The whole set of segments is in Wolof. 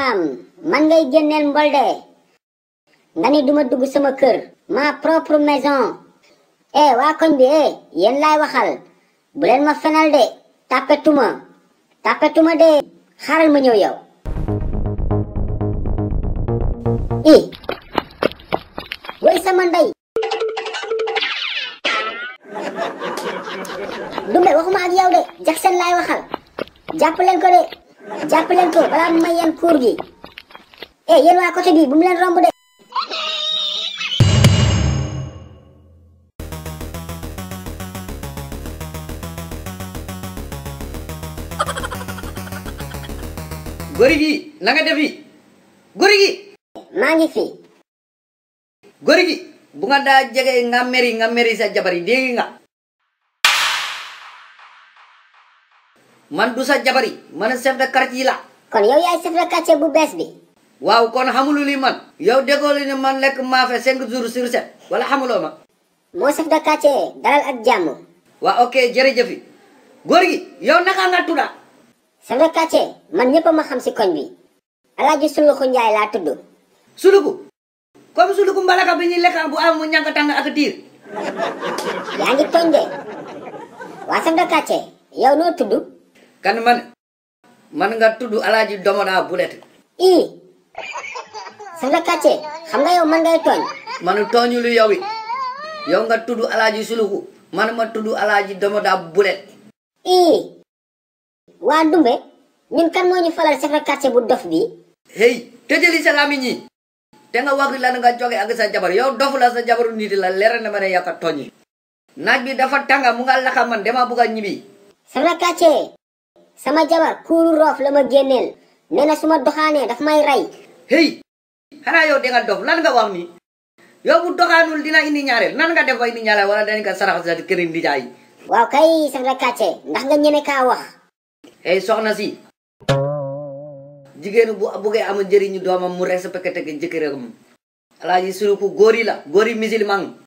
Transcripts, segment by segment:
Thiam man ngay génneel mbolde nga ni duma dugg sama kër ma propre maison waa koñ bi yéen laay waxal bu leen ma fenal de tapetuma de xaaral ma ñëw yow woy sama ndey Dumbe waxuma ak yow de Jackson laay waxal jàpp leen ko balaa mu may yan kuur gi yéen waa côté bi bu mu leen romb de gori gi na nga defi gori gi maa ngi fi gori gi bu nga daa jege nga meri sa jabari dégg nga man du sa jabari man chef de quartier la kon yow yaay chef de quartier bu bees bi waaw kon xamulu li man yow déggoo li ne man lekk maa fe 5 jours sur 7 wala xamuloo ma moo chef de quartier dalal ak jàmm waaw ok jërëjëf góor gi yow naka nga tudda chef de quartier man ñëpp ma xam si koñ bi Alaaji Suluxu Njaay laa tudd suluku comme suluku mbalaka bi ñuy lekk bu am mu ñànk tàng ak tiir yaa ngi tooñ de waa chef de quartier yow noo tudd kan man nga tudd Alaaji Domoda Bulet chef de quartier xam nga yow man ngay tooñ man tooñu lu yow nga tudd Alaaji Suluku man ma tudd Alaaji Domoda Bulet waa Dumbe ñun kan moo ñu falal chef de quartier bu dof bi hey tëjali sa lamiñ yi te nga wax lan nga joge ak sa jabar yow dofu la sa jabaru nit la leer na ma ne yaka tooñ naaj bi dafa tanga mu nga laka man dama bëgg a ñibbi chef de quartier sama jabar kuuru roof la ma génneel nee na su ma doxaanee daf may rey hey xanaa yow di nga dof lan nga wax ni yow bu doxaanul dina indi ñaareel nan nga def ba indi ñaareel wala dañ ko sarax sa këriñ di jaay waaw kay chef de quartier ndax nga ñeme kaa wax hey soxna si jigéenu bu buggee am njëriñu doomam mu respecté ke jëkkëram Alaaji Suluku góori la góori musulman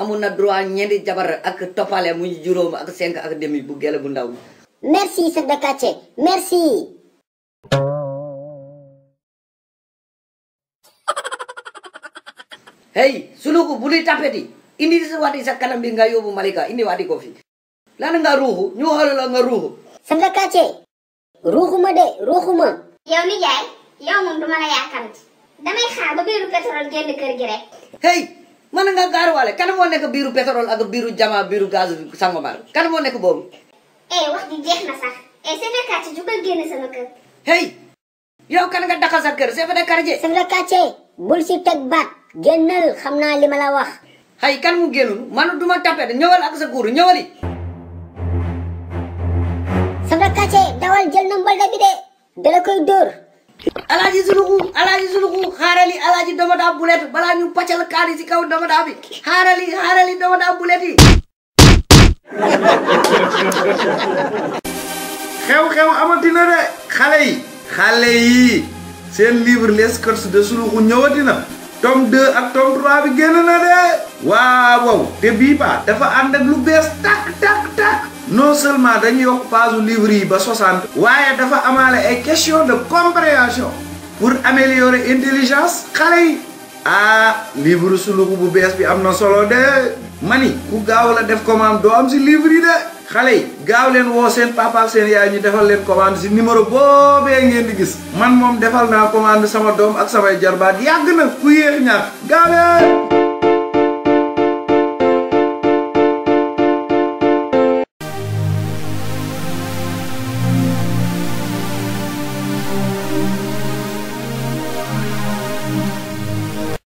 amul na droit ñeenti jabar ak toppale mu juróom ak 5 ak demi bu gele bu ndaw merci chef de quartier merci hey Suluku bu luy tapeti indi sa wati sa kanam bi nga yóbbu Malika indi wati ko fi lan nga ruuxu ñu xool la nga ruuxu chef de quartier ruuxuma de ruuxuma yow nijaay yow moom duma la yàkkamti damay xaar ba biiru pétrole génn kër gi rek hey man nga gaaruwaale kan moo nekk biiru pétrole ak biiru jama biiru gaz Sangomar kan moo nekk boobu wax ji jeex na sax chef de quartier jugal génn sama kër hey yow kan nga daxal sa kër chef de quartier chef de quartier bul si teg baat génnal xam naa li ma la wax hay kan mu génnul man duma tapet ñëwal ak sa kuuru ñëwali chef de quartier dawal jël na mbolde bi de dala koy dóor Alaaji Suluku xaarali Alaaji Domoda Bulet balaa ñu paccal kaani si kaw Domoda bi xaarali Domoda Bulet yi xew amatina de xale yi seen livre les courses de Suluku ñëwatina tome 2 ak tome 3 bi génn na de waaw te bii ba dafa ànd ak lu bees tak non seulement dañuy yokk page livre yi ba 60 waaye dafa amaale ay question de compréhension pour améliorer intelligence xale yi livre Suluku bu bees bi am na solo de mani ku gaaw la def commande doo am si livre yi de xale yi gaaw leen woo seen papa ak seen yaay ñu defal leen commande si numéro boobee ngeen di gis man moom defal naa commande sama doom ak samay jarbaat yàgg na ku yéex ñaar gaaw leen